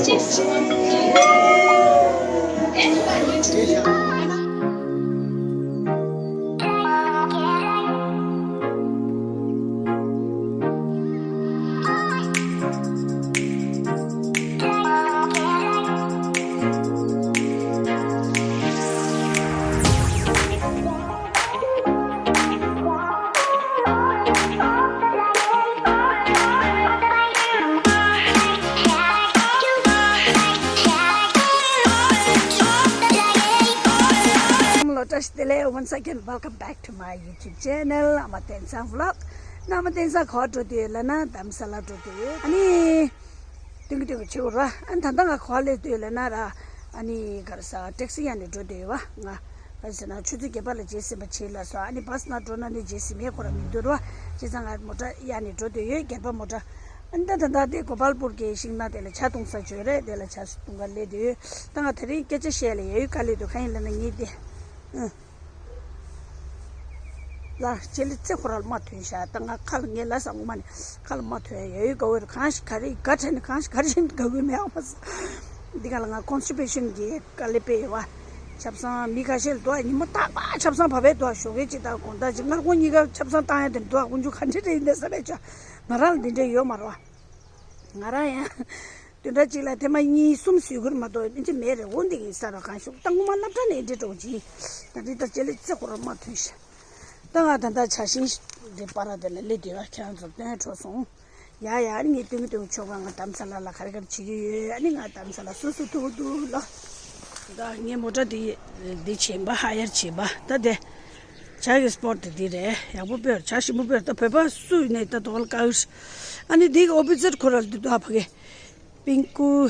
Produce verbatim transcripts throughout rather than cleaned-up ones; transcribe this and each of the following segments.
བཀྲ་ཤིས་བདེ་ལེགས། Once again, welcome back to my YouTube channel, Ama Tensang Vlog. ཨ་མ་བསྟན་ས་ག་པར་འགྲོ་འདོད་ཡོད་ལབ་ན། རྡ་རམ་ས་ལ་འགྲོ་འདོད་ཡོད། ཨ་ནི་སྟོན་གྱི་སྟོན་གྱི་བྱེད་དགོས་ར། ཨ་ནི་ད་ལྟ་ང་ག་པར་སླེབས་འདོད་ཡོད་ལབ་ན་ར། ཨ་ནི་ག་རེ་ཟ། ཊེག་སི་གཡར་ནས་འགྲོ་འདོད་ཡོད་པ། ང་ག་རེ་ཟེར་ན་ཆུ་ཚོད་བརྒྱད་པ་ལ་རྗེས་ཟིན་པ་བྱེད་ལབ་སོང་། ཨ་ནི་བཱས་ནང་འགྲོ་ན་ནི་རྗེས་ཟིན་མེད་ཁོ་ར་མི་འདུག་ར། བྱས་ཙང་ང་མོ་ཊ་གཡར་ནས་འགྲོ་འདོད་ཡོད། སྒལ་པ་མོ་ཊ། ཨ་ནི་ད་ད་ལྟ་དེ་གོ་པལ་པུར་གྱི་ཤིང་ནགས་དེ་ལ་ཇ་བཏུང་ས་བྱོས་རེད། དེ་ལ་ཇ་བཏུང་ག་སླེབས་འདོད་ཡོད། ད་ང་དེ་རིང་སྐད་ཆ་བཤད་ལ་ཡ་ཡུལ་ག་སླེབས་འདུག་གང་ཡིན་ལབ་ན་ངས་དེ། ཨ། ལ་ལྕེ་ལེ་ཙེ་ཁོ་ར་ལ་མ་ཐོན་ཤག་ད་ང་ཁ་ལ་ངའི་ལ་ས་ངོ་མ་ནི་ཁ་ལ་མ་ཐོན་ཡ་ཡོད་ག་འོས་རེད། གང་ཞིག་ག་རེ་དགའ་དྲན་ནས་གང་ཞིག་ག་རེ་བཞིན་དགའ་གི་མེད་ཨ་མ་ས། འདི་ག་ལ་ང་ཁོན་སི་ཊི་པེ་ཤན་གྱི་དཀའ་ལས་དཔེ་ཡོད་བ། ཆབ་གསང་མི་ཁ་ཤས་ལ་འདུག་ཉི་མ་རྟག་པ་ཆབ་གསང་བབས་པས་འདུག་ཞོགས་ཀས་ཅིག་དང་དགོང་དག་ཅིག་སྔར་ཁོང་གཉིས་ཀ་ཆབ་གསང་བཏང་ཡ་དེ་འདུག་དཀོན་མཆོག་ག་འདྲ་རེད་འདི་ས་རེད་ཅག་ང་རང་ལ་འདི་འདྲ་ཡོད་མ་རེད་བ། ང་རང་ཡང་། བདུན་ཕྲག་གཅིག་ལ་ཐེངས་མ་གཉིས་གསུམ་ཟོས་ཀྱི་རེད་མ་གཏོགས་ཨེ་འདྲ་མེད་རེད། འོ་འདི་ཡིན་ས་ར་གང་ཤོག་ད་ངོ་མ་སློབ་གྲྭ་ནས་ཨེ་འདྲ་འགྲོ་གི་ད་འདི་ལྟར་ལྕེ་ལེ་ཙེ་ཁོ་ར་མ་ཐོན་ཤག་ད་ང་ད་ལྟ་ཇ་ཤིང་འདི་པར་དེ་ལ་སླེབས་དུས་ཨ་ཁྱེད་རང་ཚོར་སྟོན་འཕྲོ་སོང་། ཡ་ཡ་ཨ་ནི་ངས་སྟོན་གི་སྟོན་གི་ཆོག་ག་ང་རྡ་རམ་ས་ལ་ལ་ག་རེ་ག་རེ་བྱེད་ཀྱི་ཡོད། ཨ་ནི་ང་རྡ་རམ་ས་ལ་སུ་སུ་ཐུག་འདུག་ལོ། ད་ངས་མོ་ཊ་འདི་འདི་བྱིན་པ་ཧ་ཡར་བྱིན་པ་ད་དེ། ཇ་གི་སི་པོཊ་དེ་འདི་རེད། ཡག་པོ་དཔེ་ཇ་ཞིམ་པོ་དཔེ་ད་བོད་པ་སུ་ཡིན་ནའི་ད་དོག་ལ་དཀའ་གི། ཨ་ནི་འདི་གི་ཨོ་པི་ཛེཊ་ཁོ་ར་ལ་འདི་ད་ཕ་གི་པིང་ཀུ་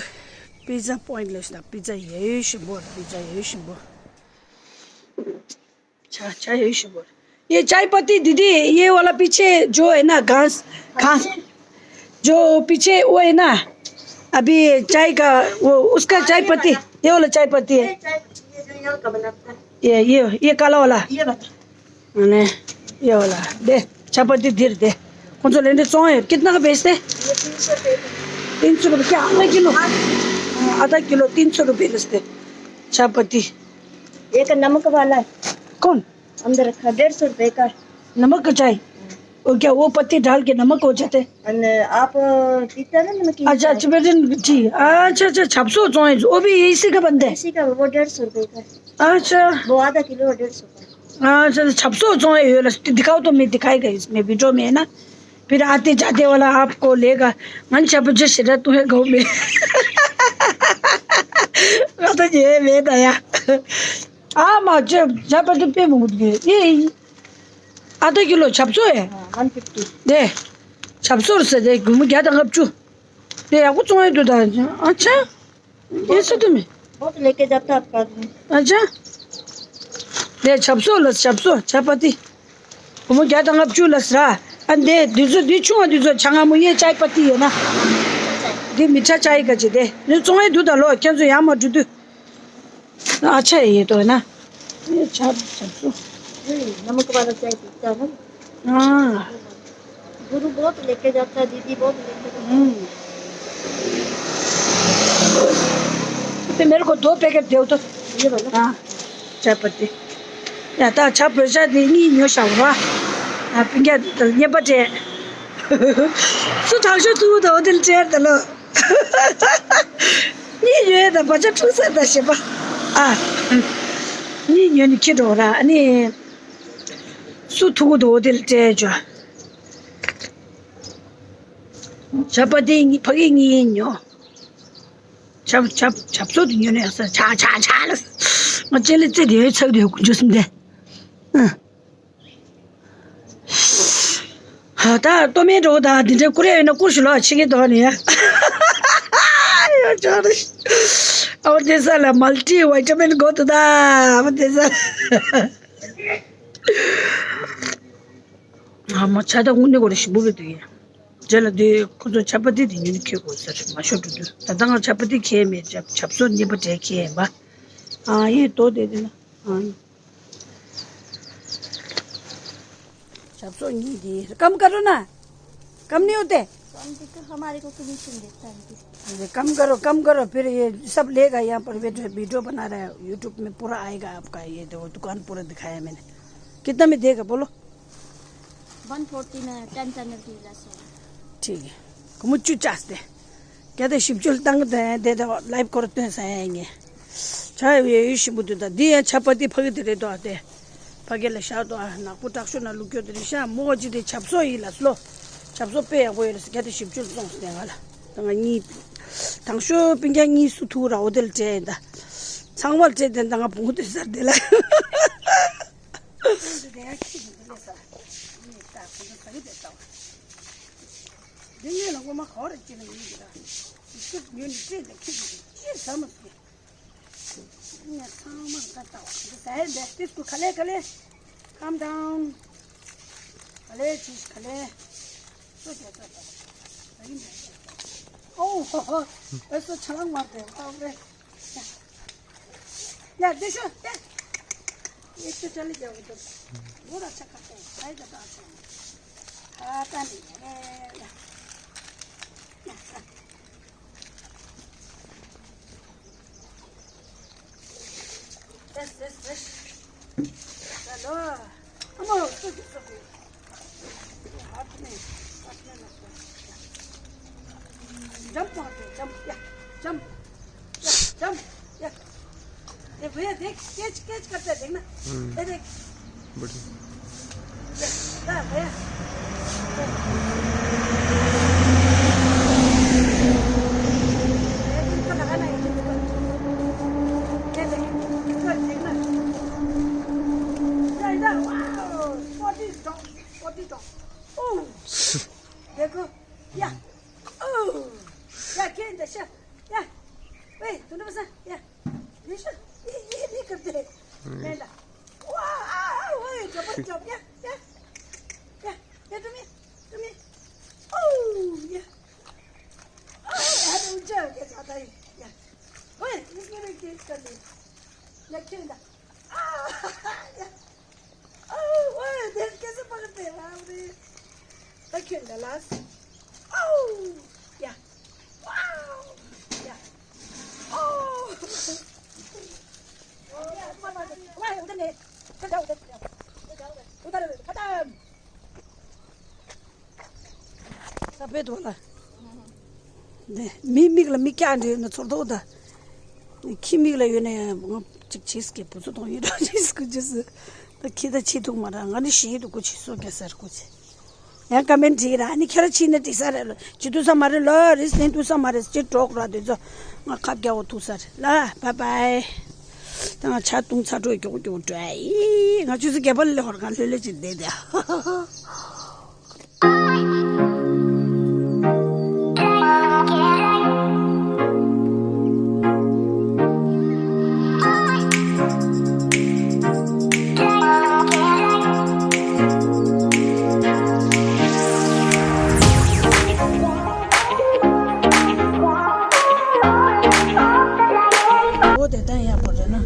པི་ཛ་པོ་ཡིན་ཊི་ལ་ཞིག་ད་པི་ཛ་ཡོད་ཞིམ་པོ་རེད། པི་ཛ་ཡོད་ཞིམ་པོ། ཆ་ཆ་ཡོད་ཞུ་བར། ये चाय पत्ती दीदी, ये वाला पीछे जो है ना घास, घास, जो पीछे वो है ना, अभी चाय का, वो उसका चाय पत्ती, ये वाला चाय पत्ती है। ये, ये, ये काला वाला। ये वाला। नहीं, ये वाला। दे, चाय पत्ती धीरे दे। कौन सा लेने सौ है? कितना का बेचते? तीन सौ रुपये। क्या? आधा किलो? हाँ, आधा किलो, तीन सौ रुपये बेचते। चाय पत्ती। एक नमक वाला है। कौन? अंदर रखा, डेढ़ सौ रुपए का। नमक का चाय? वो क्या, वो पत्ती डाल के नमक हो जाते? अन आप पीते ना नमकीन अच्छा, चाय? Tibetan tea। अच्छा, अच्छा, छह सौ चौंतीस, वो भी इसी का बनता है? इसी का, वो डेढ़ सौ रुपए का। अच्छा। वो आधा किलो, डेढ़ सौ का। अच्छा, तो छह सौ चौंतीस, ये दिखाओ तो, मैं दिखाएगा इसमें, वीडियो में है ना। फिर आते जाते वाला आपको लेगा। मन छप जो सिरा तुम्हें गाँव में। मैं तो ये, मैं दया। ཨ་མ་ཅེ་ཇ་པ་ཏི་དཔེ་མང་པོ་འདུག་ཨེ། ཨ་ད་ཀི་ལོ་ཆབ་སོ་ཨེ། ཨ་ཝན་ཕིབ་ཊི། དེ། ཆབ་སོ་རེད་ཟེར་དེ་སྒོར་མོ་བརྒྱ་དང་ལྔ་བཅུ། དེ་ཡག་པོ་བཙོང་ཡོད་འདུག་ད་ཨ་ཅག་ཡེ་སུ་དུ་མི། बहुत लेके जाता आपका आदमी। ཨ་ཅག་དེ་ཆབ་སོ་ལ་ཆབ་སོ་ཇ་པ་ཏི། སྒོར་མོ་བརྒྱ་དང་ལྔ་བཅུ་ལ་ཟེར། ཨ་འདི་འདི་ཚོ་འདི་ཆུང་བ་འདི་ཚོ་ཆ་ང་མོ་ཡེ་ཅའི་པ་ཏི་ཡོད་ན། འདི་མི་ཁྲ་ཅའི་ག་ཅི་དེ་འདི་བཙོང་ཡོད་འདུག་ད་ལོ་ཁྱེད་ཚོ་ཡར་མར་འགྲོ་དུས། अच्छा है ये तो, है ना? ये अच्छा, अच्छा। हम्म, नमक वाला चाय पीता है। हाँ। गुरु बहुत लेके जाता है, दीदी बहुत लेके जाता है। हम्म। तो मेरे को दो पैकेट दो तो। ये वाला? हाँ, चाय पत्ती। ཡ་ད་ཆ་བོད་ཇ་འདི་གཉིས་ཉོ་བཞག་ར། ཨ་པིན་ཀ་འདི་ལ་རྔན་པ་སྤྲད། སུ་དྲག་ཤོས་ཐུག་འདུག་འོ་དེ་ལ་སྤྲད་ད་ལོ། གཉིས་ཉོས་དང་བ་ཅག་འཁྲུག་ས་དང་ཞེས་པ། ཨ། གཉིས་ཉོས་ནས་ཁྱེར་འགྲོ་ར་ཨ་ནི། སུ་ཐུག་གི་འདུག་དེ་ལ་སྤྲད་འཇོག་ཇ་པ་ཏི་གཉིས་ཕ་གི་གཉིས་ཉོ། ཆབ་ཆབ་ཆབ་སོ་དེ་ཉོས་ནས་ཡག་ས་ཆ་ཆ་ཆ་ལ། ང་ལྕེ་ལེ་ཙེ་དེ་ཡོད་ཚག་དེ་ཡོད་ཀུན་ཆོ་སུམ་དེ། ཨ། ཧ་ད་ལྟོ་མེད་འགྲོ་ད་འདི་འདྲའི་བསྐུར་ཡ་ཡོད་ན་བསྐུར་ཞུ་ལོ་ཕྱི་གི་དོག་ནི་ཡ། ཨ་བ་དེ་ས་ལ་མལ་ཊི་ཝི་ཊ་མིན་དགོས་འདུག་ད་ཨ་བ་དེ་ས། ཨ་མ་ཆ་ད་དངོས་གནས་གོ་རེ་ཞིམ་པོ་རེད་འདུག་ཡ། རྗེས་ལ་དེ་ཁོ་ཚོ་ཆ་པ་ཏི་དེ་ཉིན་ཁྱེར་དགོས་ཟེར་མ་ཤོར་འགྲོ་དུས་ད་ལྟ་ང་ཆ་པ་ཏི་ཁྱེར་མེད་ཆབ་ཆབ་སོ་གཉིས་པ་དྲན་ཁྱེར་ཡིན་པ། ཨ་ཡེ་དོ་དེ་དེ་ན་ཨ། ཆབ་སོ་གཉིས་དེ་སྐམ་ཀ་རོ་ན། སྐམ་ནི་ཡོད་དེ། आंटी को, हमारे को कमीशन देता है आंटी। अरे, कम करो, कम करो, फिर ये सब लेगा यहाँ पर, वीडियो, वीडियो बना रहा है, YouTube में पूरा आएगा आपका ये, तो दुकान पूरा दिखाया मैंने। कितना में देगा बोलो? वन फोर्टी में टेन चैनल की लेस होगी। ठीक है। मुझे चाहते क्या तो शिव चुल तंग दे दे तो लाइव कर तो सहेंगे। ཆ་ཡོད་ཡོད་ཞིམ་པོ་འདུག་ད་འདི་ཡང་ཆ་པ་འདི་ཕ་གི་དེ་རེད་དོ། ཨ་དེ་ཕ་གི་ལ་བཞག་དོ། ཨ་ནག་པོ་དྲག་ཤོས་ན་ལུག་སྐྱོ་དེ་རེད་ཤག་མོ་གཅིག་དེ་ཆབ་སོ་ཡིན་ལ་སློ། ཆབ་སོ་དཔེ་ཡག་པོ་ཡོད་ལ་སི་ག་དེ་ཞིབ་ཆུ་སོང་སྟེ་ང་ལ། ད་ང་གཉིས། དང་ཤོས་སྤུན་ཀྱག་གཉིས་སུ་ཐུག་ར་འོ་དེ་ལ་སྤྲད་ཡིན་ད། ཚང་མ་ལ་སྤྲད་དེ་ད་ང་བུང་དེ་སར་དེ་ལ། འདི་ཡང་ཁྱི་གི་འདི་ལས་ས། ངས་ད་ཁོ་ཚོ་ཟ་གི་དེ་ལྟ་བ། འདི་ངས་ལ་ངོ་མ་ག་བ་རེ་ཅི་ལ་ཡིན་གི་ད། ཡི་ཤུ་ཉོས་ནས་སྤྲད་དེ་ཁྱི་གི་ཅི་ཟ་མ་སོང་། ངས་ཚང་མ་ད་ལྟ་བ་འདི་ཟ་ཡ་འདི་ཏིས་ཀུ་ག་ལེ་ག་ལེ། Calm down. ག་ལེ་ཅིས་ག་ལེ། སོ་རྒྱ་ཚ་ལྟ་བ་ཟ་ཡིན་འདི། ཨོ་ཧོ་ཧོ། ཨེ་སོ་ཆ་ལང་མར་དེ་ཨོ་རེ། ཡ་འདི་ཤོ་ཡ། ཡེ་ཤོ་ཅ་ལི་རྒྱ་བོ་འདུག་ངོ་ར་ཆ་ཁ་ཏོ་ཧའི་ད་ད་ཆ། ཧ་ད་ནི་ཡ་ཡ་ཡ། Yes, yes, yes. Hello. Come on, sit, sit, sit. Hot me, hot me, hot me. Jump, hot me, jump, yeah, jump, yeah, jump, yeah. ये भैया देख, कैच, कैच करते हैं, देखना। हम्म। ये देख। बढ़िया। ये, ला, भैया। ये इनको लगाना है, इनको। ये देख, इधर देखना। इधर, इधर, wow, forty down, forty down। ओह, देखो, या, ओह, या, क्या इंदर, या, ओए, तूने बसा, या। ये, ये, ये नहीं करते। नहीं। नहीं ना। वाह, ओए, जबरदस्त जंप, या, या, या, या, तुम्हें, तुम्हें, ओह, या। ओए, यार, ऊंचा हो गया ज्यादा ही, या। ओए, इसमें भी कैच कर ले। या, खेल ना। आह, या। ओह, ओए, देख कैसे पकड़ते हैं, बाप रे। Thank you, Dallas. Oh, yeah. Wow. Yeah. Oh. Yeah, come on, come on. Why, उधर नहीं। उधर जाओ, उधर जाओ। उधर, उधर, खत्म। ས་པའི་དོ་ལ། ནས་མི་མིག་ལ་མིག་རྒྱག་འདྲེ་ཡོད་ན་ཚོར་དོ་ད། ཁྱི་མིག་ལ་ཡོད་ན་ཡང་ང་གཅིག་བྱེད་སྐད་བུ་ཚོ་གཏོང་ཡོད་ར་བྱེད་སྐུ་རྗེས་སུ། ད་ཁྱི་ད་ཆི་ཐུག་མ་ར་ང་ནི་ཞིག་ཡིན་དུ་སྐུ་ཆི་སོ་རྒྱ་སར་སྐུ་ཆི། ཡང་ཀ་མེན་བྲིས་ར་ཨ་ནི་ཁྱེད་ར་ཕྱིན་ན་འགྲིག་ས་རེད་ལོ། ཅི་ཐུག་ས་མ་རེད་ལོ། རིས་ནི་ཐུག་ས་མ་རེད། ཅི་གྲོགས་ར་དེ་ཚོ་ང་ཁ་བརྒྱ་བོ་ཐུག་ས་རེད་ལ། བྷའི་བྷའི། ད་ང་ཆ་བཏུང་ཚ་དྲོད་མགྱོགས་མགྱོགས་འགྲོ་ཨ་ཡི། ང་ཆུ་ཚོད་བརྒྱད་པ་ལས་ཧོར་ཁ་ལྷོད་ལྷོད་ཅིག་བསྡད་དེ། वो देता है यहाँ पर, है ना?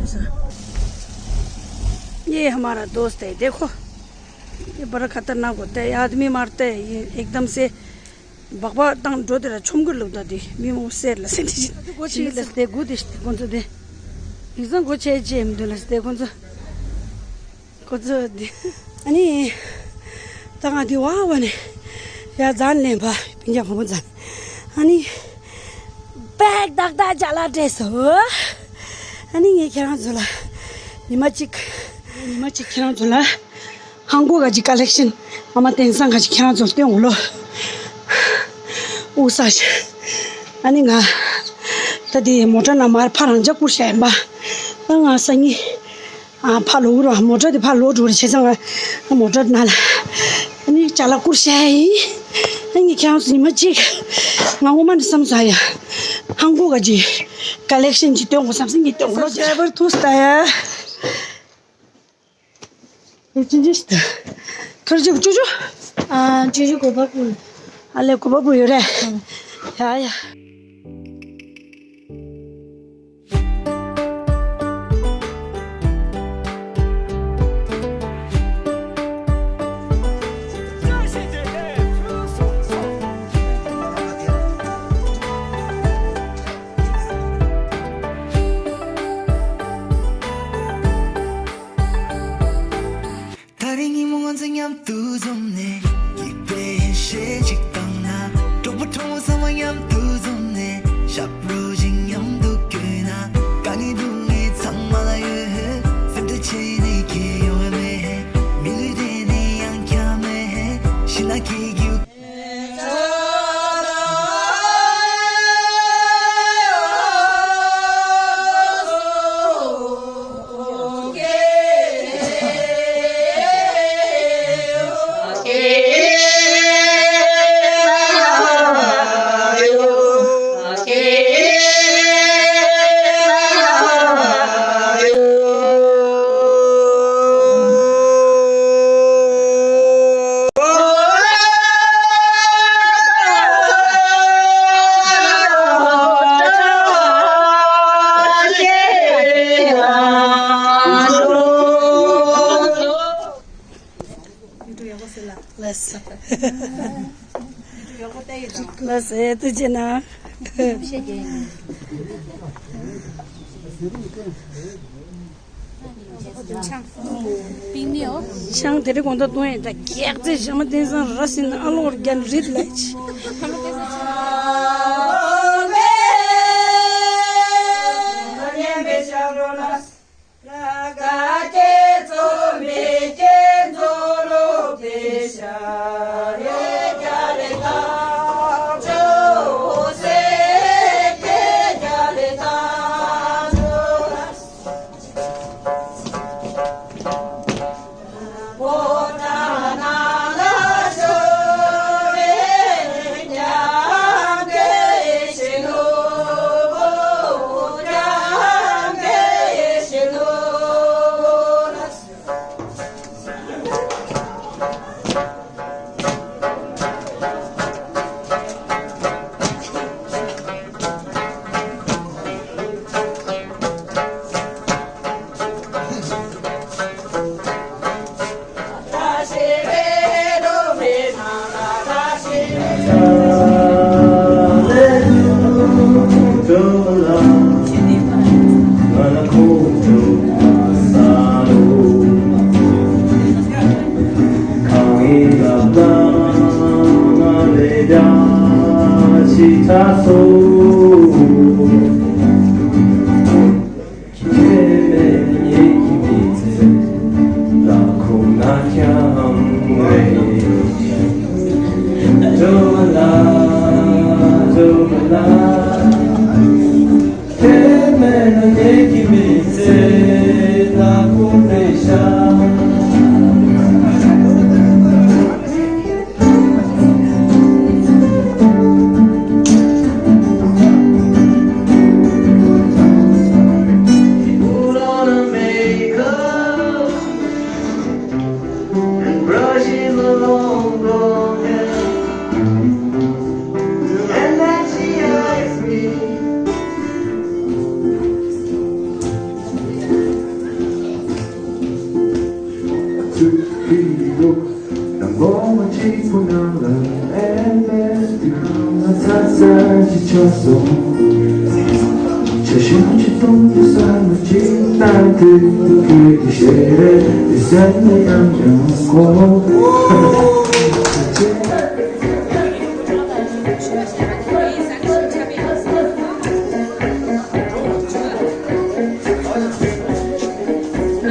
ऐसा। ये हमारा दोस्त है, देखो। ये बड़ा खतरनाक होता है, ये आदमी मारता है, ये एकदम से बकबक तंग ड्रो तेरा छुम कर लगता थी, मी मो सेर ला सेंटी जी। गोची लस दे गुदिश दे कुंजो दे। इजन गोची जेम दे लस दे कुंजो। कुंजो दे। अनि तंग दि वा वने। या जान ले बा, पिंजा भमो जान। अनि बैग दगदा जाला ड्रेस हो। अनि ये खेरा जुला। निमा चिक। निमा चिक खेरा जुला। ཧང་གོ་ག་ཅི་ཀ་ལེག་ཤན་ཨ་མ་དེང་སང་ག་ཅི་ཁྱེད་རང་ཚོར་སྟོན་འོ་ལོ། ཨུ་ས་ཤ། ཨ་ནི་ང་། ད་དེ་མོ་ཊ་ནང་མར་ཕ་རང་ཅག་བསྐུར་བྱས་ཡིན་པ། ད་ང་སང་ཉིན། ཨ་ཕ་ལོག་རོ་མོ་ཊ་དེ་ཕ་ལོག་འགྲོ་རེ་བྱས་ཙང་ང་མོ་ཊ་ནང་ལ། ཨ་ནི་ཅ་ལག་བསྐུར་བྱས་ཡིན། ཨ་ནི་ཁྱེད་རང་ཚོ་ཉི་མ་གཅིག་ང་ངོ་མ་ནས་བསམ་སོང་ཡ། ཧང་གོ་ག་ཅི་ཀ་ལེག་ཤན་ཅི་སྟོན་དགོས་བསམ་སེ་ངས་སྟོན་དགོས་ལོ། སབ་སི་ཀ་རའི་བར་ཐུག་སྟ་ཡ། ཨེ་ཅི་ཅི་ཤི་ད། ཁར་ཅི་བུ་ཅུ་ཅུ། ཨ་ཅི་ཅི་གོ་པ་པུ། ཨ་ལེ་གོ་པ་པུ་ཡོད་རེད། ཡ་ཡ། ཞབས་བྲོ་ཞིག་མཉམ་དུ་བཀོད་ན། དཀའ་ངལ་སྡུག་བསྔལ་ཚང་མ་ལ་ཡོད། སེམས་ཁྲལ་བྱས་ནས་ཁྱད་ཡོང་བ་མེད། མི་ལུས་དེ་ནི་ཡང་བསྐྱར་མེད། ཤི་ན་ཁྱེད་ཀྱི། ལགས་སོ། ལགས་སོ། ཐུགས་རྗེ་གནང་། ཆང་དེ་རིང་དགོང་དག་བཏུང་ཡས་ད་སྐྱག་རྫས་ཞྭ་མོ་བསྟན་བཟང་ར་སིན་ཨ་ལོར་རྒྱན་རིད་ལས།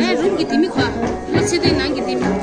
ང་རུམ་གྱི་ལྡེ་མིག་ཁ། ལོ་ཕྱེད་དེ་ནང་གི་ལྡེ་མིག་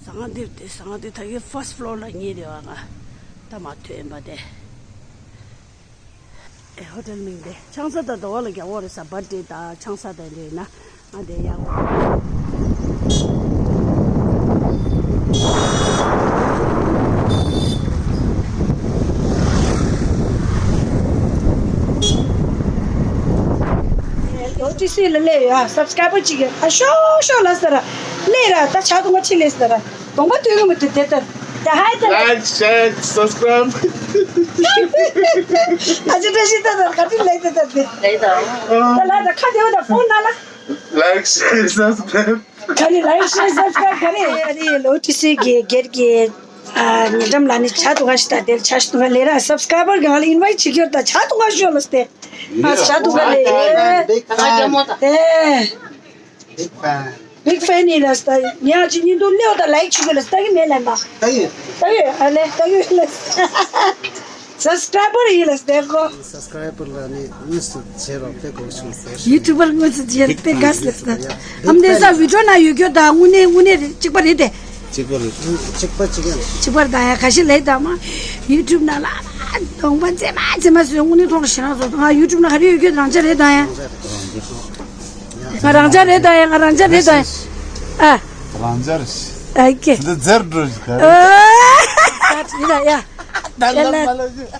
ཟངས་ལྡེབས་དེ། ཟངས་ལྡེབས་ད་གིན་first floor ལ་ཉལ་བསྡད་པ། ང་ད་མར་ཐོན་པ་དེ། ཨེ། ཧོ་ཊེལ་མིང་དེ་ཆང་ས་དང་དོ་བ་ལ་རྒྱག་འོ་རེད་ས། བར་ཐི་ཌེ་དང་ཆང་ས་དང་འདྲ་ཡིན་ན་ང་དེ་ཡག་པོ། སུས་ལ་སླེབས་ཡོད་ཨ། སབ་སི་ཀ་རའི་བར་གཅིག་ཡོད་ཨ། ཤོག་ཤོག་ལ་ཟེར་ར། སླེབས་ར། ད་ཆ་དུང་བ་ཁྲིད་ལས་ཟེར་ར། གདོང་པ་སྟོན་གི་མི་འདུག་དེ་ལྟར། ད་ཧའི་ད། Like, share, subscribe. ཨ་ཅེ་བཀྲ་ཤིས་ད་ད་ག་དུས་ལེགས་ད་ད་དེ། ལེགས་ད། ད་ལ་ད་ཁ་དེ་བ་ད་ཕོན་ན་ལ། Like, share, subscribe. ག་རེ། Like, share, subscribe. ག་རེ། ཨ་ནི་ལོ་ཏི་སི་གི་སྒེར་གྱི་ཉེ་འགྲམ་ལ་ནི་ཆ་དུང་བ་ཞིག་ད་དེར་ཆ་ཞིག་དུང་བ་ལས་ར། སབ་སི་ཀ་རའི་བར་གི་ང་ལ་ཨིན་ཝའི་ཊི་བྱེད་ཀྱོར་ད་ཆ་དུང་བ་ཤོག་ལ་སྟེ། ཨ་ཆ་དུང་བ་ལས། Big fan. ཨེ། Big fan. Big fan ཡིན་ལ་སྟ། ཉག་ཅིག་ཉིན་དུ་ལེའོ་ད་ལའིག་བྱེད་དགོས་ལ་སྟ་གི་མེད་ལ་མ། ལྟ་ཡོད། ལྟ་ཡོད་ཨ་ལེ་ལྟ་ཡོད་ལ། སབ་སི་ཀ་རའི་བར་ཡིན་ལ་སྟ་གོ། སབ་སི་ཀ་རའི་བར་ལ་ནི་དངོས་སུ་བྱེད་རོགས་དཔེ་གོ་ཤུ་ཟེར། ཡུ་ཊུབ་པར་དངོས་སུ་བྱེད་དཔེ་དགའ་ལ་སྟ། ཨམ་དེ་ས་བི་ཌི་ཡོ་ན་ཡོད་རྒྱུ་ད་དངོས་གནས་དངོས་གནས་རེད། གཅིག་པ་རེད་དེ། གཅིག་པ་རེད། གཅིག་པ་གཅིག་ཡང་། གཅིག་པར་ད་ཡ་ག་ཤི་ལེ་ད་མ། ཡུ་ཊུབ་ན་ལ་གདོང་པ་མཛེས་མ་མཛེས་མ་བཟོས་དངོས་གནས་མཐོང་ཞེ་ན་བཟོ། ང་ཡུ་ཊུབ་ན་ག་རེ་ཡོད་རྒྱུ་རང་ཅག་རེད་ད་ཡ། ང་རང་ཅག་རེད་ད་ཡ། ང་རང་ཅག་རེད་ད་ཡ། ཨ། རང་ཅག་རེད། ཨ་ཀེ། འདི་ཟེར་འགྲོ་ཞིག་ག་རེད། ཨ་ཡིན་ད་ཡ། ད་ལ་མ་ལ་ཞིག་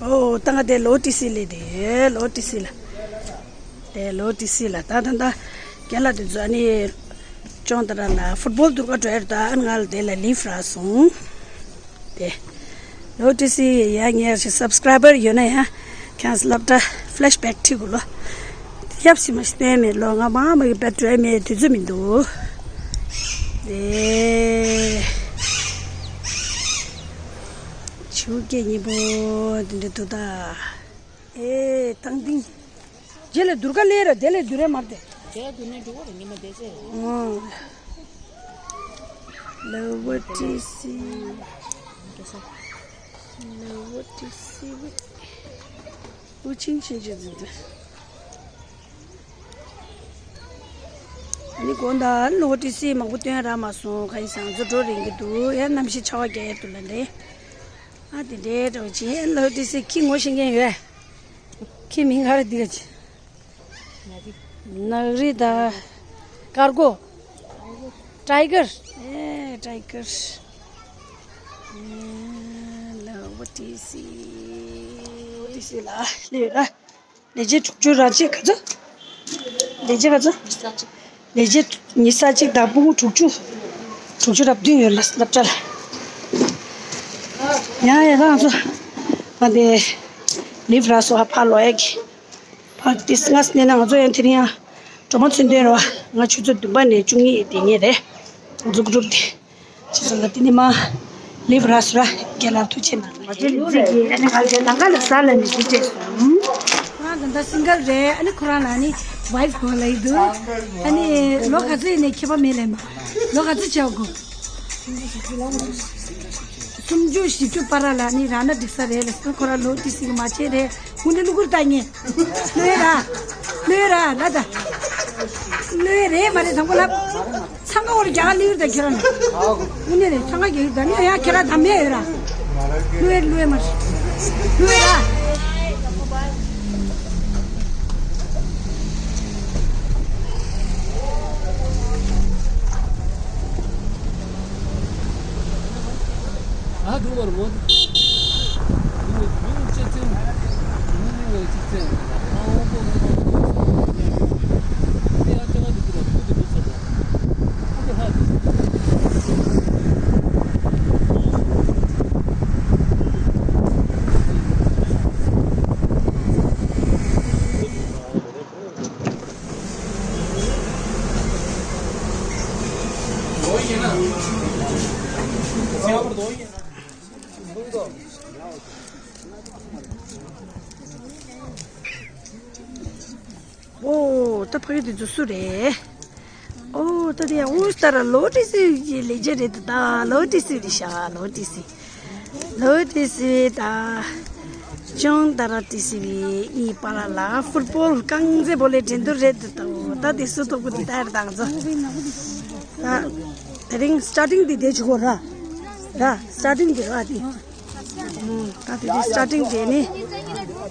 ཨོ་ད་ང་དེ་ལོ་ཏི་སི་ལས་དེ་ལོ་ཏི་སི་ལ། དེ་ལོ་ཏི་སི་ལ་ད་ད་ད་རྒན་ལགས་དེ་ཚོ་ཨ་ནི་ཅོང་ཏ་ར་ལ་ཕུཊ་བོལ་འདུར་ག་འགྲོ་ཡ་རེད། ད་ཨ་ནི་ང་ལ་དེ་ལ་ལིབ་རག་སོང་། དེ་ལོ་ཏི་སི་ཡ་ངས་ཞིག་སབ་སི་ཀ་རའི་བར་ཡོད་ན་ཡ། ཁྱེད་སློབ་གྲྭ་ཕི་ལེ་ཤི་བེག་ཁྲིད་དགོས་ལོ། ཡབ་སི་མ་ཞིག་སྟོན་མེད་ལོ། ང་མ་མ་གི་བེད་འགྲོ་མེད་དུས་ཚོད་མི་འདུག་ཨེ། ཆུ་སྐྱེས་སྙིང་པོ་འདི་འདྲ་འདུག་ད། ཨེ་ཐང་ཐིང་། རྗེས་ལ་འདུར་ག་ལས་ར་དེ་ལས་འདུར་རེ་མར་དེ། དེ་འདུར་ནས་འགྲོ་བ་རེད་ཉི་མ་དེ་ཚེ། ཨོ། ལ་བ་ཏི་སི། ལ་བ་ཏི་སི་བི། ཨུ་ཆིང་ཆིང་ཆིང་ཟིན་ཏེ། ཨ་ནི་དགོང་དག་ལོ་ཏི་སི་མང་པོ་སྟོན་རག་མ་སོང་། ཁ་ཡི་སང་ཚོ་འགྲོ་རིང་གི་འདུག་ཡ་གནམ་གཤིས་ཆར་པ་རྒྱག་ཡ་འདུག་ལ་འདྲེ། ཨ་དེ་འདྲའི་འདྲ་བ་ཅིག་ལོ་ཏི་སི་ཁྱི་ངོ་ཤེས་མཁན་ཡོད། ཁྱི་མིང་ག་རེ་འདི་ག་ཅི། ནག་རི་དང་། དཀར་མགོ། ཊའི་གར། ཨེ་ཊའི་གར། ཨེ་ལ་བ་ཏི་སི། ཏི་སི་ལ་སླེབས་ཡོད་ལ། ལས་བྱེད་དྲུག་ཅུ་ར་གཅིག་ག་ཚོད། ལས་བྱེད་ག་ཚོད། ལས་བྱེད་ཉི་ཤུ་རྩ་གཅིག་དང་སྤུ་གུ་དྲུག་ཅུ། དྲུག་ཅུ་ར་བདུན་ཡོད་ལ་སློབ་གྲྭ་ལ། ཡང་ཡང་ང་ཚོ་ང་དེ་ལིབ་རག་སོ་ཧ་ཕ་ལོ་ཡ་གི། ཕར་ཏིས་ང་སྣེ་ན་ང་ཚོ་ཡང་དེ་རིང་ཡང་སྒྲོལ་མ་ཚུན་ཐོན་རེད་བ། ང་ཆུ་ཚོད་བདུན་པ་ནས་བཅུ་གཉིས་དེ་ཉིན་རེད། ང་ཚོ་གུ་རུབ་དེ་ཕྱི་ཚོ་ལ་དེ་ནི་མ་ལིབ་ར་སུ་ར་རྒན་ལགས་ཐུགས་རྗེ་གནང་། ང་ཚོའི་ལི་ཙི་གི་ཨ་ནི་ང་ཚོའི་ནང་ཁ་ལ་ཟ་ལ་ནི་ཞིག་སྤྲད་སོང་། ཁོ་རང་ད་ལྟ་སིང་གལ་རེད། ཨ་ནི་ཁོ་རང་ལ་ཨ་ནི་ཝའིཕ་གོ་ལ་ཡི་འདུག་ཨ་ནི་ལོ་ག་ཚོད་ཡིན་ནའི་ཁྱད་པར་མེད་ལ་མ། ལོ་ག་ཚོད་བྱ་དགོས། སུམ་ཅུ་བཞི་བཅུ་བར་ལ་ནི་རང་ན་འགྲིག་ས་རེད་ལ་སོ། ཁོ་རང་ལོ་ཏི་སི་གི་མ་བྱས་རེད། ཧུན་ཏེ་ལུ་གུར་ལྟ་ཉེ། ལོས་ར། ལོས་ར་ལ་ད། ལོས་རེད་མ་རེད་དང་པོ་ལ། འཚང་ཁ་འོར་རྒྱ་གར་ལུས་ད་ཁྱེད་རང་། ཧུན་ཏེ་རེད་འཚང་ཁ་རྒྱ་གར་ད་ནི་ཡ་ཁྱེད་རང་ད་མེད་ཡོད་ར། ལོས་ལོས་མ་རེད། ལོས་ར། ཨོ་ད་ཕ་གི་དེ་ཚོ་སུ་རེད། ཨོ་ད་དེ་ཡང་ཨུ་སྟ་ར་ལོ་ཏི་སི་ཡི་ལས་བྱེད་རེད་ད། ལོ་ཏི་སི་རེད་ཤག་ལོ་ཏི་སི། ལོ་ཏི་སི་ད། ཅོང་ཏ་ར་ཏི་སི་བི་གཉིས་པ་ལ་ལ་ཕུཊ་བོལ་རྐང་རྩེད་སྤོ་ལོའི་འགྲན་བསྡུར་རེད་འདུག་ད་དེ་སུ་ཐོབ་གི་འདུག་ད་རེད་ད་ང་ཚོ། ད་དེ་རིང་སི་ཊར་ཊིང་དེ་དེ་བྱེད་དགོས་ར། ར་སི་ཊར་ཊིང་དེ་ར་དེ། ད་དེ་དེ་སི་ཊར་ཊིང་དེ་ནི་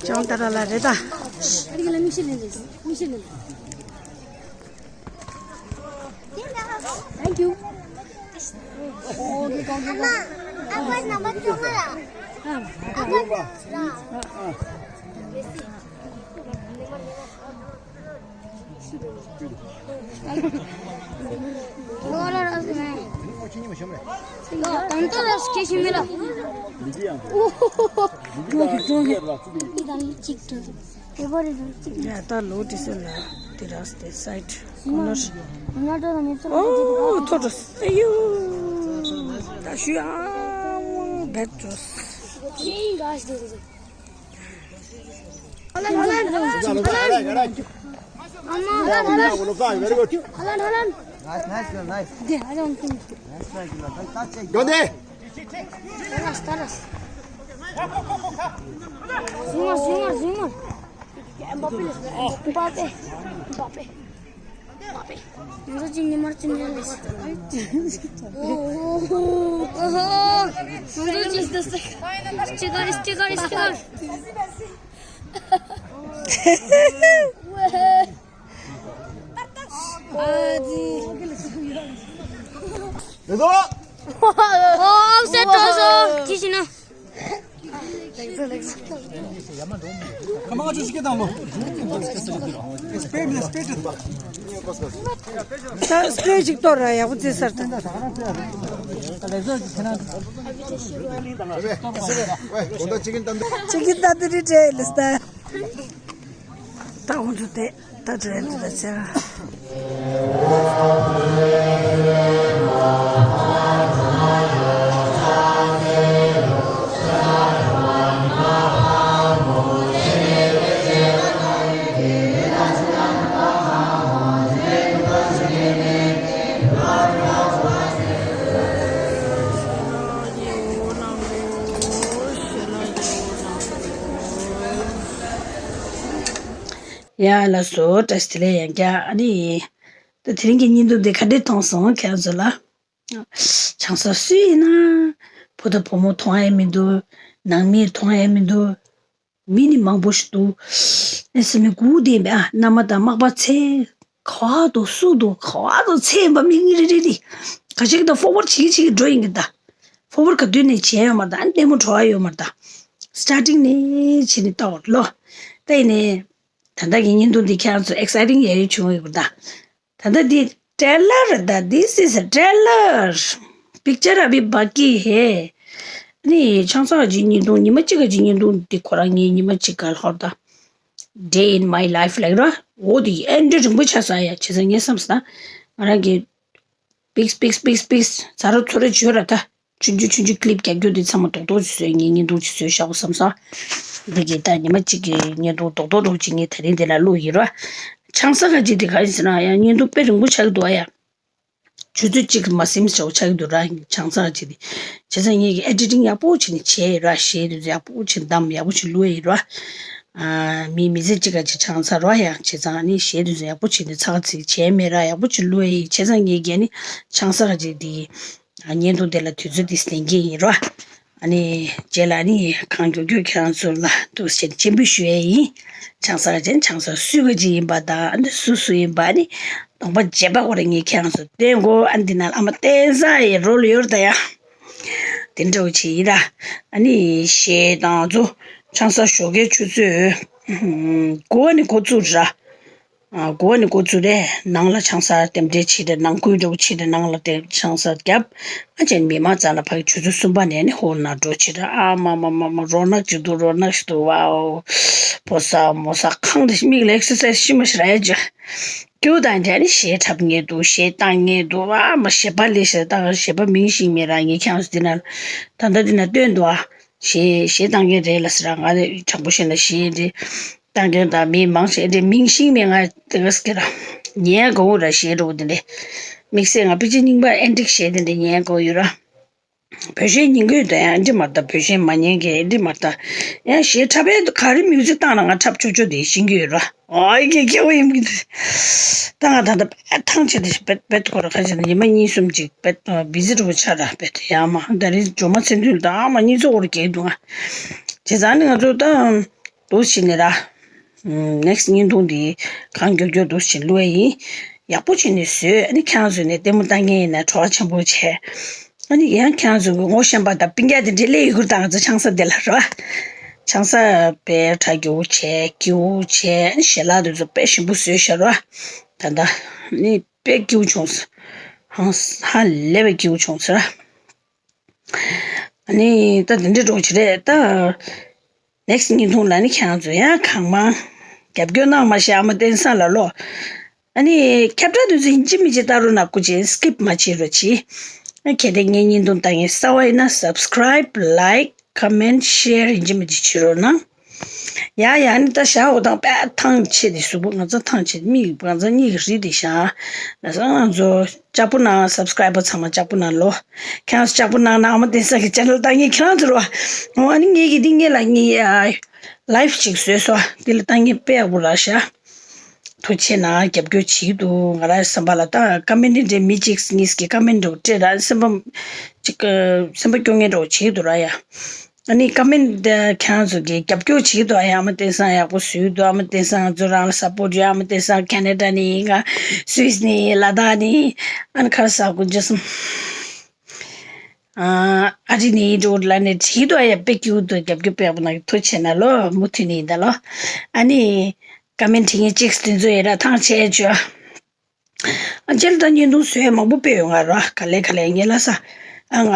ཅོང་ཏ་ར་ལ་རེད་ད། Thank you. Mama, I was number two. ཡ་ད་ལོ་དྲི་སེ་ལ་དེ་ར་སྟེ་སའིད་ཁོ་ནར། ཨོ་ཐོ་ཏོ་ཨ་ཡུ། ད་ཞུ་ཨ་བེད་ཏོ། Nice, nice, nice. Nice, nice, nice. Go there. Zoom, zoom, zoom. Mbappe, Mbappe, Mbappe. Mbappe. ང་ཚོ་གཅིག་ཉི་མར་གཅིག་ཉལ་ལས། ཨོ་ཧོ་ཧོ། ང་ཚོ་གཅིག་ད་སེ། སྤྲི་དཀར་སྤྲི་དཀར་སྤྲི་དཀར། ཨ་ཙི། ཨོ་ཨོབ་སེཊ་འགྲོ་སོང་། ཅི་ཞིག་ན། ཁ་མ་ཁ་ཆུ་ཞིག་སྐད་བཏང་ལོ། སྤེ་མི་སྤེ་ཏི། ད་སྤེ་ཅིག་གཏོར་ར་ཡག་པོ་བརྩི་སར་ད། ཅི་གི་ད་དི་རི་ཏྲེ་ལི་སྟ། ད་ཁོང་ཚོ་དེ་ད་དྲན་དུ་ད་ཚེ་ར། ཡ་ལགས་སོ། བཀྲ་ཤིས་བདེ་ལེགས། ཡང་བསྐྱར་ཨ་ནི། ད་དེ་རིང་གི་བརྙན་ཐུང་འདི་ག་འདྲས་མཐོང་སོང་ཁྱེད་ཚོ་ལ། ཆང་ས་སུ་ཡིན་ན། བུ་དང་བུ་མོ་མཐོང་ཡ་མི་འདུག་ནང་མི་མཐོང་ཡ་མི་འདུག་མི་ནི་མང་པོ་ཞིག་འདུག་ཨེ་སི་མི་གུ་དེ་མེད་ཨ། མནའ་མ་དང་མག་པ་ཚེ། ག་བ་དུ་སུ་དུ་ག་བ་དུ་ཚེ་ཡིན་པ་མི་ངི་རི་རི་རི། ག་ཅིག་ད་ཧྥོར་ཝར་བྱེད་ཀྱི་བྱེད་ཀྱི་འགྲོ་ཡིན་གི་ད། ཧྥོར་ཝར་ག་དུས་ནས་བྱས་ཡོད་མ་ད་ཨ་ནི་ལྟད་མོ་འགྲོ་བ་ཡོད་མ་ད། སི་ཊར་ཊིང་ནས་བྱས་ནས་ལྟ་བར་ལོ། ད་ཡིན་ནས། ད་ལྟ་གི་བརྙན་ཐུང་འདི་ཁྱེད་རང་ཚོ་ཨེག་སའི་ཊིང་ཡ་ཡོད་བྱུང་ཡོད་གི་ད། ད་ལྟ་འདི་ཊེ་ལར་རེད་ད། This is a trailer. Picture अभी बाकी है. ནི་ཆང་ས་གཅིག་བརྙན་ཐུང་ཉི་མ་གཅིག་ག་གཅིག་བརྙན་ཐུང་འདི་ཁོ་རང་ངའི་ཉི་མ་གཅིག་ག་ལྷོར་ད། Day in my life ལབ་ར། འོ་དེ་ཨེ་འདྲ་རིང་པོ་ཆགས་ས་ཡ། བྱས་ཙང་ངས་བསམ་ས་ད། ང་རང་གི་པིགས་པིགས་པིགས་པིགས་ཚ་རོ་ཚུ་རོ་བྱོས་ར་ད། ཆུང་ཆུང་ཆུང་ཆུང་ཀི་ལིབ་རྒྱག་རྒྱུ་དེ་ཚང་མ་རྡོག་རྡོག་ཅིག་བཟོས་ངས་བརྙན་ཐུང་ཅིག་བཟོས་བཞག་གོ་བསམ་སོང་། འདི་གི་ད་ཉི་མ་གཅིག་གི་བརྙན་ཐུང་རྡོག་རྡོག་རྡོག་ཅིག་ངས་དེ་རིང་འདི་ལ་བླུགས་ཡིན་ར། ཆང་ས་ག་ཅིག་དེ་ག་ཡིན་ཟེར་ན་ཡང་བརྙན་ཐུང་དཔེ་རིང་པོ་ཆགས་ཀྱི་འདུག་ཨ་ཡ། ཆུ་ཚོད་གཅིག་མ་ཟིན་ཞེ་པོ་ཆགས་ཀྱི་འདུག་ར། ཆང་ས་ག་ཅིག་དེ། བྱས་ཙང་ངས་ཀྱི་ཨེ་ཌི་ཊིང་ཡག་པོ་བྱས་ནས་བྱས་ཡིན་ར། གཞས་དེ་ཚོ་ཡག་པོ་བྱས་ནས་བདམས་ཡག་པོ་ཅིག་བླུགས་ཡིན་ར། ཨ། མི་མི་ཚེ་གཅིག་ག་ཅིག་ཆང་ས་ར་ཡ། བྱས་ཙང་ནི་གཞས་དེ་ཚོ་ཡག་པོ་བྱས་ནས་ཚགས་ཚིག་བྱས་མེད་ར། ཡག་པོ་ཅིག་བླུགས་ཡིན། བྱས་ཙང་ངས་ཀྱི་ནི་ཆང་ས་ག་ཅིག་དེ། བརྙན་ཐུང་དེ་ལ་དུས་ཚོད་འདི་ལྡན་གྱི་ཡིན་རོ། ཨ་ནི་རྗེས་ལ་ཨ་ནི་གང་མགྱོགས་མགྱོགས་ཁྱེད་རང་ཚོ་ལ་འདུག་སེ་སྤྱན་འབུལ་ཞུ་ཡས་ཡིན། ཆང་ས་ཅན་ཆང་ས་སུ་ག་ཅིག་ཡིན་པ་དང་ཨ་ནི་སུ་སུ་ཡིན་པ་ཨ་ནི་གདོང་པ་བརྗེ་པ་ཁོ་རང་ངས་ཁྱེད་རང་ཚོ་སྟོན་གོ། ཨ་ནི་འདི་ན་ཨ་མ་བསྟན་བཟང་ཡི་རོལ་ཡོད་ད་ཡ། དེ་འདྲ་བོ་ཅིག་ཡིན་ར། ཨ་ནི་གཞས་དང་ཚོ་ཆང་ས་ཞོགས་ཀའི་ཆུ་ཚོད་དགུ་པ་ནས་འགོ་བཙུགས་ར། ཨ། དགུ་པ་ནས་འགོ་བཙུགས་རེད། ནང་ལ་ཆང་ས་རྟེན་འབྲེལ་བྱེད་རེད། ནང་ཁུལ་འདྲ་བོ་བྱེད་རེད། ནང་ལ་དེ་ཆང་ས་བརྒྱབ། ཨ་ཅན་མི་མང་རྩ་ལ་ཕ་གི་ཆུ་ཚོད་གསུམ་པ་ནས་ནི་ཧོལ་ནང་འགྲོ་བྱེད་རེད། ཨ་མ་མ་མ་མ་རོ་ནག་ཅིག་འདུག་རོ་ནག་ཞིག་འདུག་ཝའོ། ཕོ་ས་མོ་ས་ཁང་དེ་མིག་ལ་ཨེག་སར་སའིཛ་ཤི་མ་ཤི་ར་ཡ་ཅིག་ཀྱུ་དང་དེ་ནི་གཞས་འཁྲབ་ངེས་འདུག་གཞས་བཏང་ངེས་འདུག་ཨ་མ་གཞས་པ་ལས་གཞས་བཏང་གཞས་པ་མིང་ཤེས་མེད་ར། ངས་ཁྱེད་རང་ཚོ་འདི་ན་ད་ལྟ་འདི་ན་སྟོན་འདུག་ཨ། གཞས་གཞས་བཏང་མཁན་རེད་ལ་ཟེར་ར། ང་ནི་དྲང་པོ་བཤད་ན་གཞས་འདི། བཏང་མཁན་དང་མི་མང་ཆེ་འདི་མིང་ཤེས་མེད། ང་དེ་ག་ཟེར་གི་ར། ཉན་དགའ་བོ་ར་གཞས་འདྲ་བོ་འདི་འདྲ། དམིགས་བསལ་ང་པི་ཅི་རྙིང་པ་ཨེན་ཊིག་གཞས་འདི་འདྲ་ཉན་དགའ་བོ་ཡོད་ར། བོད་གཞས་ཉན་གི་ཡོད་ད་ཡང་འདི་མ་ད་བོད་གཞས་མ་ཉན་གི་འདི་མ་ད། ཡང་གཞས་འཁྲབ་པའི་ག་རེ་མིའུ་ཛིག་བཏང་ན་ང་འཁྲབ་ཆོག་ཆོག་དེ་ཤེས་ཀྱི་ཡོད་ར། ཨོ་ཡི་གེ་སྐྱེ་བོ་ཡིན་གི་འདི། ད་ང་ད་ད་དཔེ་ཐང་ཆད་དེ་དཔེ་དཔེ་ཁོ་ར་ཁ་ཆད་ནི་ཉི་མ་གཉིས་གསུམ་ཅིག་དཔེ་བི་ཟི་འདྲ་བོ་ཆགས་ར། དཔེ་ཡ་མ་ད་རེས་ཇོ་མ་ཚེ་མདུན་ད་མ་གཉིས་ཚོ་འོར་གེ་འདུག་ང་། བྱས་ཙང་ནི་ང་ཚོ་ད། འདུག་བྱས་ནས་ར། ནེག་སི་བརྙན་ཐུང་འདི་གང་མགྱོགས་མགྱོགས་འདུག་བྱས་བླུག་ཡ་ཡིན། ཡག་པོ་བྱས་ནས་བཟོས། ཨ་ནི་ཁྱེད་རང་ཚོས་ནས་ལྟད་མོ་ལྟ་མཁན་ཡིན་ན་བྲོ་བ་ཆེན་པོ་བྱས། ཨ་ནི་ཡང་ཁྱེད་རང་ཚོ་གི་ངོ་ཤེས་པ་དང་སྤུན་ཀྱག་དེ་འདྲས་སླེབས་ཡོད་ཁུལ་དང་ང་ཚོ་ཆང་ས་དེ་ལ་རོ། ཆང་ས་དཔེ་གྲ་རྒྱུ་བྱས་སྐྱིད་པོ་བྱས། ཨ་ནི་ཞལ་ལག་དེ་ཚོ་དཔེ་ཞིམ་པོ་བཟོས་ཤག་རོ། ད་ལྟ་ནི་དཔེ་སྐྱིད་པོ་བྱུང་སོང་། ཧང་ཧ་ལས་པའི་སྐྱིད་པོ་བྱུང་སོང་ར། ཨ་ནི་ད་དེ་འདྲས་འགྲོ་གི་རེད་ད། ནེག་སི་ཊི་བརྙན་ཐུང་ལ་ནི་ཁྱེད་རང་ཚོ་ཡང་གང་མང་རྒྱབ་སྐྱོར་གནང་མ་ཤེས་ཨ་མ་བསྟན་བཟང་ལ་ལོ། ཨ་ནི་ཁྱབ་བསྒྲགས་དུས་ཚོད་ཡིན་གཅིག་མིན་གཅིག་ལྟ་རོགས་གནང་། སྐུ་མཁྱེན་སི་ཀིབ་མ་བྱེད་རོགས་གྱིས། གལ་ཏེ་ངའི་བརྙན་ཐུང་ལྟ་མཁན་གསར་པ་ཡིན་ན་སབ་སི་ཀ་རའིབ་ལའིཀ་ཀོ་མེན་ཊི་ཤེར་ཡིན་གཅིག་མིན་གཅིག་བྱེད་རོགས་གནང་། ཡ་ཡ་ནི་ད་ཞག་འོ་དང་དཔེ་ཐང་ཆད་དེ་གཟུགས་པོ་ང་ཚོ་ཐང་ཆད་མིག་ང་ཚོ་གཉིད་ཀྱི་རིལ་དེ་ཤ། ང་ཚོ་ང་ཚོ་ལྕགས་པོ་ནང་སབ་སི་ཀ་རའིབ་པར་ཚང་མ་ལྕགས་པོ་ནང་ལོ། ཁྱེད་རང་ཚོ་ལྕགས་པོ་ནང་ན་ཨ་མ་བསྟན་བཟང་གི་ཆེ་ནལ་ལྟ་མཁན་ཁྱེད་རང་ཚོ་རོ། འོ་ཨ་ནི་ངེད་ཀྱི་འདི་ངེད་ལ་ངེད་ལའིབ་ཅིག་བཟོས་སོ། འདི་ལ་ལྟ་མཁན་དཔེ་ཡག་པོ་རག་ཤག་ཐུགས་རྗེ་ཆེ་གནང་། རྒྱབ་སྐྱོར་བྱེད་ཀྱི་འདུག་ང་རང་བསམ་པ་ལ་ད་ཀོ་མེན་ཊི་འདྲ་མི་གཅིག་གཉིས་ཀྱིས་ཀོ་མེན་ཊི་འདྲ་སྤྲད་ར་སེམས་པ་ཅིག་སེམས་པ་སྐྱོ་ངེས་འདྲ་བོ་བྱེད་ཀྱི་འདུག་ར་ཡ། ཨ་ནི་ཀོ་མེན་ཊི་ཁྱེད་རང་ཚོ་གིས་རྒྱབ་སྐྱོར་བྱེད་ཀྱི་འདུག་ཨ་ཡ། ཨ་མ་བསྟན་བཟང་ཡག་པོ་བཟོས་འདུག་ཨ་མ་བསྟན་བཟང་ང་ཚོ་རང་ལ་སབ་པོར་ཡོད། ཨ་མ་བསྟན་བཟང་ཁེ་ན་ཌ་ནས་ཡིན་ག་སུད་སི་ནས་ཡིན། ལ་དྭགས་ནས་ཡིན། ཨ་ནི་ཁ་ས་དགུན་ཆ་གསུམ་ཨ་རི་ནས་ཡིན་འགྲོ་ལ་ནས་བྱེད་ཀྱི་འདུག་ཨ་ཡ། དཔེ་སྐྱིད་པོ་འདུག་རྒྱབ་སྐྱོར་དཔེ་ཡག་པོ་གནང་གི་ཐུགས་རྗེ་ཆེ་གནང་ལོ། མུ་མཐུད་ནས་ཡིན་ད་ལོ། ཨ་ནི་ཀོ་མེན་ཊི་ངས་གཅིག་དེ་ཚོ་ཡིན་ར་ཐང་ཆད་བྱོས། ཨ་ཅེ་ལ་ད་བརྙན་ཐུང་བཟོས་མང་པོ་སྤེལ་ཡོད་ང་ར། ག་ལེ་ག་ལེ་ངས་ལ་ས་ཨ་ང་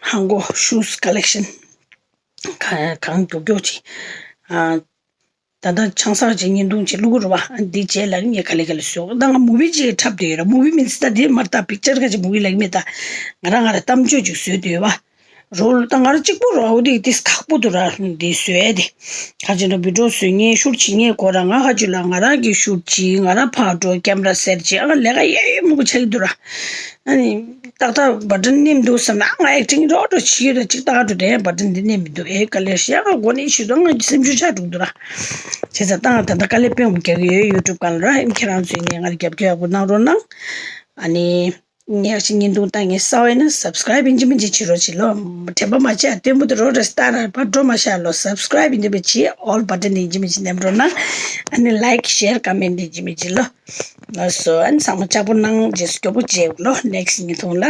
ཧང་གོ་ཤུ་ཟི་ཀོ་ལེག་ཤན་གང་མགྱོགས་མགྱོགས་ཅིག་ཨ་ད་ལྟ་ཆང་ས་ཅིག་བརྙན་ཐུང་ཅིག་བླུག་གི་རེད་བ། འདི་རྗེས་ལ་ངས་ག་ལེ་ག་ལེ་བཟོས། ད་ང་མུ་བི་ཅིག་འཁྲབ་བསྡད་ཡོད་ར། མུ་བི་མིན་སི་ད་འདི་མར་ད་པིག་ཅར་ག་ཅིག་མུ་བི་ལབ་ཀྱི་མེད་ད། ང་རང་ང་ར་གཏམ་བརྗོད་ཅིག་བཟོས་བསྡད་ཡོད་བ། རོལ་ད་ང་རང་གཅིག་པོ་རོ། འོ་དེ་དེ་ཁག་པོ་འདུག་ར། འདི་བཟོས་དེ་ཁ་ཅིག་ན་བི་ཌིའོ་བཟོ་མཁན་ཤུཊ་བྱེད་མཁན་དགོས་ར། ང་ཁ་ཅིག་ལ་ང་རང་གིས་ཤུཊ་བྱེད། ང་རང་ཕར་འགྲོ་ཀེམ་ར་སེཊ་བྱེད། ཨ་ལས་ཀ་ཡ་ཡ་མང་པོ་ཆགས་ཀྱི་འདུག་ར། ཨ་ནི་ཏག་ཏག་བ་ཊན་མནན་འདུག་བསམ་ན་ང་ཨེག་ཊིང་རོ་འགྲོ་བྱེད་ཀྱི་ར། གཅིག་ཏག་འགྲོ་དེ་བ་ཊན་འདི་མནན་མི་འདུག་ཨེ་ག་ལེར་ཤ་ག་གོ་ནས་ཤི་དོ། ང་སེམས་ཤུགས་ཆག་འགྲོ་འདུག་ར། བྱས་ཙང་ད་ང་ད་ལྟ་དཀའ་ལས་དཔེ་མང་པོ་རྒྱག་གི་ཡོད་ཡུ་ཊུབ་སྒང་ལ་ར། ཨ་ནི་ཁྱེད་རང་ཚོས་ནས་ང་ལ་རྒྱབ་སྐྱོར་ཡག་པོ་གནང་རོགས་གནང་། ཨ་ནི། ངས་ཅིག་བརྙན་ཐུང་ལྟ་ངས་གསར་པ་ཡིན་ན་སབ་སི་ཀ་རའིབ་ཡིན་གཅིག་མིན་གཅིག་བྱེད་རོགས་བྱེད་ལོ། དྲན་པ་མ་བརྗེད་ཨ། སྟོན་པོ་དེ་རོ་རེ་སྟ་ར་ཕར་འགྲོ་མ་ཤག་ལོ། སབ་སི་ཀ་རའིབ་ཡིན་གཅིག་མིན་གཅིག་བྱེད། ཨོལ་བ་ཊན་ཡིན་གཅིག་མིན་གཅིག་མནན་རོགས་གནང་། ཨ་ནི་ལའིཀ་ཤེར་ཀོ་མེན་ཊི་ཡིན་གཅིག་མིན་གཅིག་ལོ། ལགས་སོ། ཨ་ནི་ཚང་མ་ལྕགས་པོ་གནང་། རྗེས་སུ་མགྱོགས་པོ་མཇལ་ལོ་ནེག་སི་ཊི་བརྙན་ཐུང་ལ།